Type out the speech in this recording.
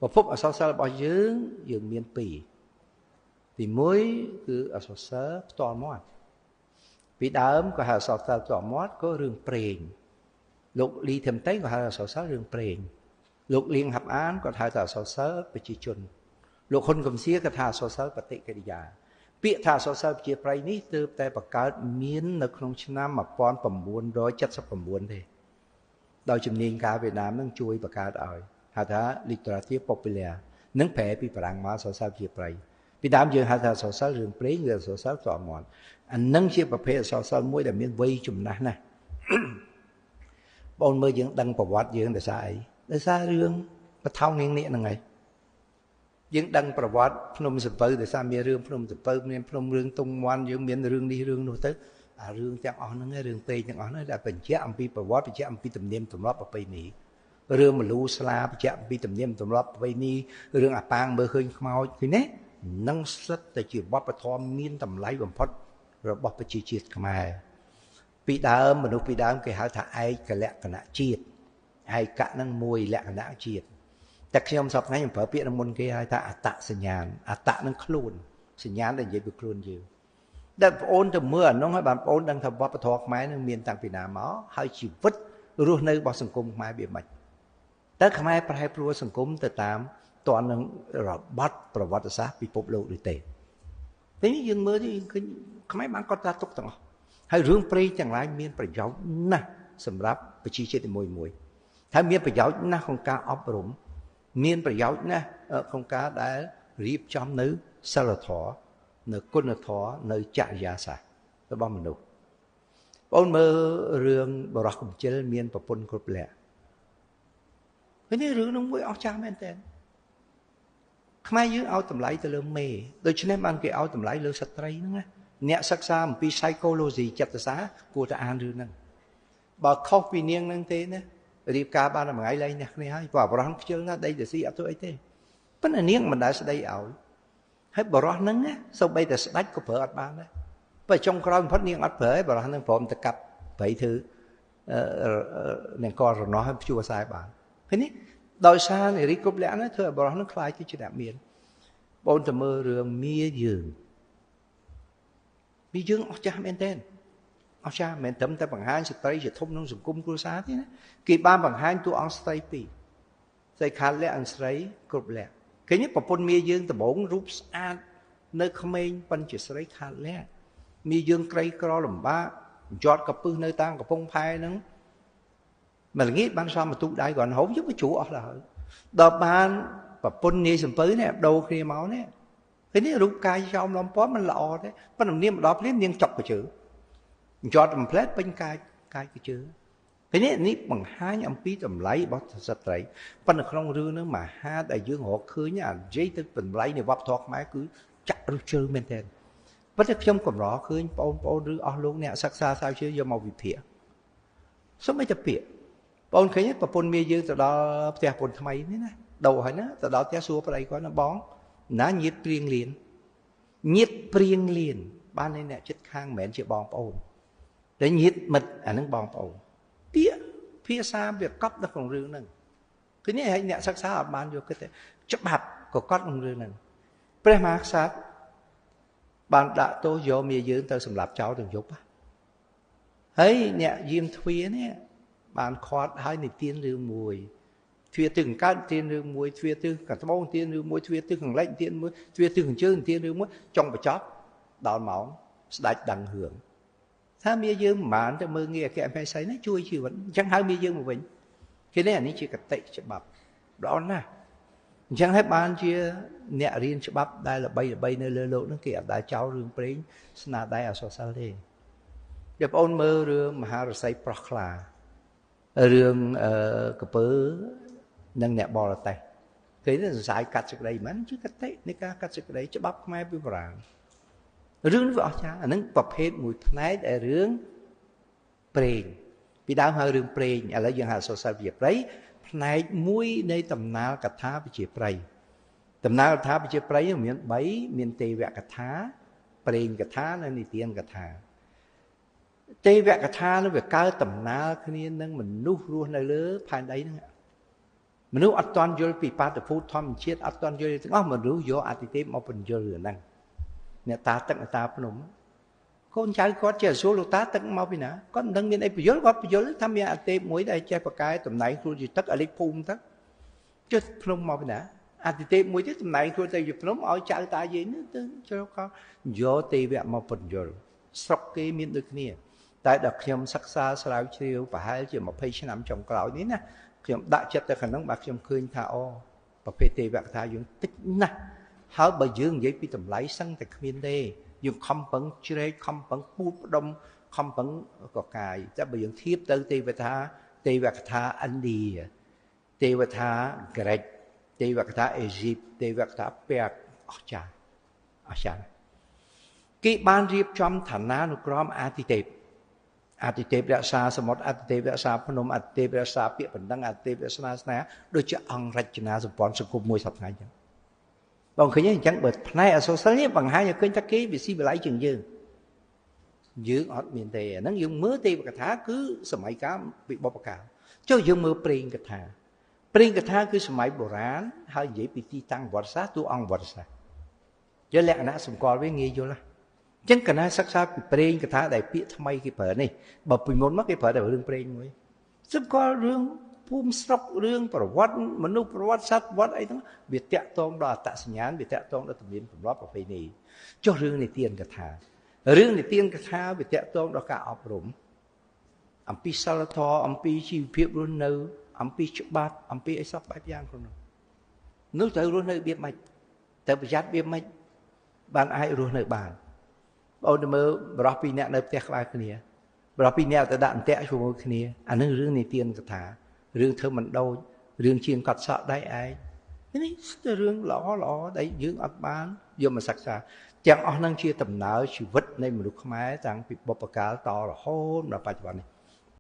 ប្រភពអក្សរសិល្ប៍របស់យើងយើងមានពីរទី1គឺអក្សរសិល្ប៍ផ្ទាល់មាត់ពីដើមក៏ហៅអក្សរសិល្ប៍ផ្ទាល់មាត់ក៏រឿងព្រេងលោកលីធឹមតេក៏ហៅអក្សរសិល្ប៍រឿងព្រេងលោកលៀងហាប់អានក៏ហៅថាអក្សរសិល្ប៍ប្រជាជនលោកហ៊ុនកំសៀក៏ថាអក្សរសិល្ប៍បតិកិរិយាពាក្យថាអក្សរសិល្ប៍ប្រជាប្រិយនេះទើបតែបង្កើតមាននៅក្នុងឆ្នាំ1979ទេដោយជំនាញការវៀតណាមនឹងជួយបង្កើតឲ្យហៅថា literature populaire នឹងប្រែពីបារាំងមកអក្សរសិល្ប៍ប្រជាប្រិយពីដើមយើងហៅថាអក្សរសិល្ប៍រឿងព្រេងឬអក្សរសិល្ប៍ផ្ទាល់មាត់អានឹងជាប្រភេទអក្សរសិល្ប៍មួយដែលមានវ័យចំណាស់ណាស់បងមើលយើងដឹងប្រវត្តិយើងដោយសារអីដោយសាររឿងបថោងនាងនេះហ្នឹងឯងយើងដឹងប្រវត្តិភ្នំសំពៅដោយសារមានរឿងភ្នំសំពៅមានភ្នំរឿងទុំមន់យើងមានរឿងនេះរឿងនោះទៅអារឿងទាំងអស់ហ្នឹងរឿងព្រេងទាំងអស់ហ្នឹងដែលបញ្ជាក់អំពីប្រវត្តិបញ្ជាក់អំពីទំនៀមទម្លាប់ប្រពៃណីរឿងមលូស្លាបញ្ជាក់អំពីទំនៀមទម្លាប់ប្រពៃណីរឿងអាប៉ាងមើលឃើញខ្មោចឃើញទេនឹងសិតតែជាវប្បធម៌មានតម្លៃបំផុតរបស់ប្រជាជាតិខ្មែរពីដើមមនុស្សពីដើមគេហៅថាឯកលក្ខណៈជាតិឯកៈនឹងមួយលក្ខណៈជាតិតែខ្ញុំសប្តាហ៍ខ្ញុំប្រើពាក្យនឹងមុនគេហៅថាអត្តសញ្ញាណអត្តនឹងខ្លួនសញ្ញាណដែលនិយាយពីខ្លួនយើងដែលបងអូនទៅមើលអានោះហើយបានបងអូនដឹងថាវប្បធម៌ខ្មែរនឹងមានតាំងពីណាមកហើយជីវិតរស់នៅរបស់សង្គមខ្មែរវាមិនតើខ្មែរប្រែប្រួលសង្គមទៅតាមតននឹងរបត់ប្រវត្តិសាស្ត្រពិភពលោកឬទេនេះយើងមើលទៅឃើញខ្មែរបានកត់ត្រាទុកទាំងអស់ហើយរឿងព្រេងទាំងឡាយមានប្រយោជន៍ណាស់សម្រាប់ប្រជាជាតិមួយមួយហើយមានប្រយោជន៍ណាស់ក្នុងការអប់រំមានប្រយោជន៍ណាស់ក្នុងការដែលរៀបចំនៅសិលធម៌នៅគុណធម៌នៅចរិយាសាស្ត្ររបស់មនុស្សបងមើលរឿងបរោះកំជិលមានប្រពន្ធគ្រប់លក្ខនេះរឿងនោះមួយអស្ចារ្យមែនទែនខ្មែរយើងឲ្យតម្លៃទៅលើមេដូច្នេះបានគេឲ្យតម្លៃលើស្ត្រីហ្នឹងណាអ្នកសិក្សាអំពី psychology ចិត្តសាស្ត្រគួរតែអានរឿងហ្នឹងបើខុសពីនាងហ្នឹងទេណារៀបការបានមួយថ្ងៃលែងអ្នកគ្នាហើយព្រោះបរោះខ្ជិលណាស់ដីទៅស៊ីអត់ធ្វើអីទេប៉ុន្តែនាងមិនដែលស្ដីឲ្យហើយបរោះហ្នឹងណាសូម្បីតែស្ដាច់ក៏ប្រើអត់បានដែរបើចុងក្រោយបំផុតនាងអត់ប្រើឯងបរោះហ្នឹងព្រមទៅកាប់ព្រៃធ្វើនាងករណោះឲ្យព្យួរខ្សែបានឃើញនេះដោយសារនារីគ្រប់លក្ខណៈធ្វើឲ្យបរោះហ្នឹងខ្លាចទៅជាអ្នកមានបងទៅមើលរឿងមាយើងមាយើងអស្ចារ្យមែនទែនអស្ចារ្យមិនត្រឹមតែបង្ហាញស្ត្រីជាធំក្នុងសង្គមគ្រួសារទេណាគេបានបង្ហាញតួអង្គស្ត្រីពីរស្រីខាតលក្ខនិងស្រីគ្រប់លក្ខឃើញប្រពន្ធមាយើងដំបងរូបស្អាតនៅក្មេងប៉ុនជាស្រីខាតលក្ខមាយើងក្រីក្រលំបាកជាត់កពឹសនៅតាមកំពង់ផែហ្នឹងមកល្ងាចបានសំបន្ទុកដៃគាត់ហូបយកទៅជ្រក់អស់ហើយដល់បានប្រពន្ធនាយសំពៅនេះដូរគ្នាមកនេះឃើញនេះរូបកាយចោមលំពណ៌មិនល្អទេប៉ុន្តែនាងមកដល់ភ្លាមនាងចុកកជើជាត់កំផ្លែតពេញកាយកាយកជើឃើញនេះបង្ហាញអំពីតម្លៃរបស់ស្ត្រីប៉ុន្តែក្នុងរឿងហ្នឹងមហាដែលយើងរកឃើញអានិយាយទៅតម្លៃនៃវប្បធម៌ខ្មែរគឺចាក់ឫសជ្រៅមែនទែនប៉ុន្តែខ្ញុំកម្រឃើញបងប្អូនឬអស់លោកអ្នកសិក្សាស្រាវជ្រាវយកមកវិភាគសូម្បីតែពាក្យបងឃើញប្រពន្ធមាយើងទៅដល់ផ្ទះប្រពន្ធថ្មីនេះណាដូរហើយណាទៅដល់ផ្ទះសួរប្តីគាត់ណាបងណាញាតព្រៀងលៀនញាតព្រៀងលៀនបានឯអ្នកចិត្តខាងមិនមែនជាបងប្អូនតែញាតមិត្តអានឹងបងប្អូនពាក្យភាសាវាកប់នៅក្នុងរឿងហ្នឹងគឺនេះឲ្យអ្នកសិក្សាអត់បានយកគិតទេច្បាប់ក៏កត់ក្នុងរឿងហ្នឹងព្រះមហាក្សត្របានដាក់ទោសយកមាយើងទៅសម្លាប់ចោលទាំងយប់ហើយអ្នកយាមទ្វារនេះបានខាត់ហើយនិទានរឿងមួយទ្វារទិសខាងកើតទានរឿងមួយទ្វារទិសខាងត្បូងទានរឿងមួយទ្វារទិសខាងលិចទានមួយទ្វារទិសខាងជើងទានរឿងមួយចុងបញ្ចប់ដល់ម៉ោងស្ដេចដឹងរឿងថាមាយើងមិនបានទៅមើលងាយអគ្គមហេសីណាជួយជីវិតអញ្ចឹងហៅមាយើងមកវិញគេនេះអានេះជាកតិច្បាប់ល្អណាស់អញ្ចឹងហើយបានជាអ្នករៀនច្បាប់ដែលល្បីៗនៅលើលោកហ្នឹងគេអត់ដែលចោលរឿងព្រេងស្នាដៃអក្សរសិល្ប៍ទេดี๋ยวបងមើលរឿងមហាឫសីប្រោះខ្លារឿងកពើនិងអ្នកបរទេសគេនេះសរសៃកាត់សេចក្តីមិនជាកតិនៃការកាត់សេចក្តីច្បាប់ខ្មែរពីបុរាណរឿងនេះវាអស្ចារ្យអានឹងប្រភេទមួយផ្នែកដែលរឿងព្រេងពីដើមហៅរឿងព្រេងឥឡូវយើងហៅសរសើរវិជ្ជាប្រិយផ្នែកមួយនៃដំណើរកថាវិជ្ជាប្រិយដំណើរកថាវិជ្ជាប្រិយមាន3មានទេវកថាព្រេងកថានិងនិទានកថាទេវកថានោះវាកើតដំណើរគ្នានឹងមនុស្សរស់នៅលើផែនដីហ្នឹង មនុស្សអត់ទាន់យល់ពីបាតុភូតធម្មជាតិអត់ទាន់យល់ទាំងអស់មនុស្សយកអតិទេពមកពន្យល់រឿងហ្នឹងអ្នកតាទឹកអ្នកតាភ្នំកូនចៅគាត់ចេះសួរលោកតាទឹកមកពីណាគាត់មិនដឹងមានអីពន្យល់គាត់ពន្យល់ថាមានអតិទេពមួយដែលចេះប្រកែតំណែងខ្លួនជាទឹកឲ្យលេចភូមិទៅចុះភ្នំមកពីណាអតិទេពមួយទៀតតំណែងខ្លួនទៅជាភ្នំឲ្យចៅតាយាយនេះទៅជ្រកយកទេវៈមកពន្យល់ស្រុកគេមានដូចគ្នាតែដល់ខ្ញុំសិក្សាស្រាវជ្រាវប្រហែលជា20ឆ្នាំចុងក្រោយនេះណាខ្ញុំដាក់ចិត្តទៅខាងហ្នឹងបាទខ្ញុំឃើញថាអូប្រភេទទេវកថាយើងតិចណាស់ហើយបើយើងនិយាយពីតម្លៃសឹងតែគ្មានទេយើងខំប្រឹងជ្រែកខំប្រឹងពូតផ្ដុំខំប្រឹងកកាយតែបើយើងធៀបទៅទេវតាទេវកថាឥណ្ឌាទេវតាក្រិកទេវកថាអេស៊ីបទេវកថាពេកអស្ចារ្យអស្ចារ្យគេបានរៀបចំឋានានុក្រមអាទិទេពអាទិទេពរក្សាសមុទ្រអាទិទេពរក្សាភ្នំអាទិទេពរក្សាពាក្យបណ្ដឹងអាទិទេពរក្សាស្នាដូចជាអង្គរចនាសម្ព័ន្ធសង្គមមួយសប្តាហ៍អញ្ចឹងបងឃើញអញ្ចឹងបើផ្នែកអសុសិលនេះបង្ហាញឲ្យឃើញថាគេវាស៊ីវិល័យជាងយើងយើងអត់មានទេអាហ្នឹងយើងមើលទេវកថាគឺសម័យកាលពីបុព្វកាលចុះយើងមើលព្រេងកថាព្រេងកថាគឺសម័យបុរាណហើយនិយាយពីទីតាំងវត្តសាស្ត្រតួអង្គវត្តសាស្ត្រយកលក្ខណៈសម្គាល់វាងាយយល់ណាអញ្ចឹងកណាសិក្សាពីព្រេងកថាដែលពាក្យថ្មីគេប្រើនេះបើពីមុនមកគេប្រើតែរឿងព្រេងមួយសម្គាល់រឿងភូមិស្រុករឿងប្រវត្តិមនុស្សប្រវត្តិសត្វប្រវត្តិអីហ្នឹងវាតាក់ទងដល់អត្តសញ្ញាណវាតាក់ទងដល់ទំនៀមទម្លាប់ប្រពៃណីចុះរឿងនិទានកថារឿងនិទានកថាវាតាក់ទងដល់ការអប់រំអំពីសិលធម៌អំពីជីវភាពរស់នៅអំពីច្បាប់អំពីអីសពបែបយ៉ាងក្នុងនោះត្រូវរស់នៅរបៀបម៉េចត្រូវប្រយ័ត្នរបៀបម៉េចបានអាចរស់នៅបានបងទៅមើលបរិះពីរនាក់នៅផ្ទះក្បែរគ្នាបរិះពីរនាក់ទៅដាក់អន្ទាក់ជាមួយគ្នាអានឹងរឿងនិទានកថារឿងធ្វើមិនដូចរឿងជាងកត់សក់ដៃឯងនេះជារឿងល្អល្អដែលយើងអត់បានយកមកសិក្សាទាំងអស់នឹងជាដំណើរជីវិតនៃមនុស្សខ្មែរតាំងពីបុព្វកាលតរហូតដល់បច្ចុប្បន្ននេះ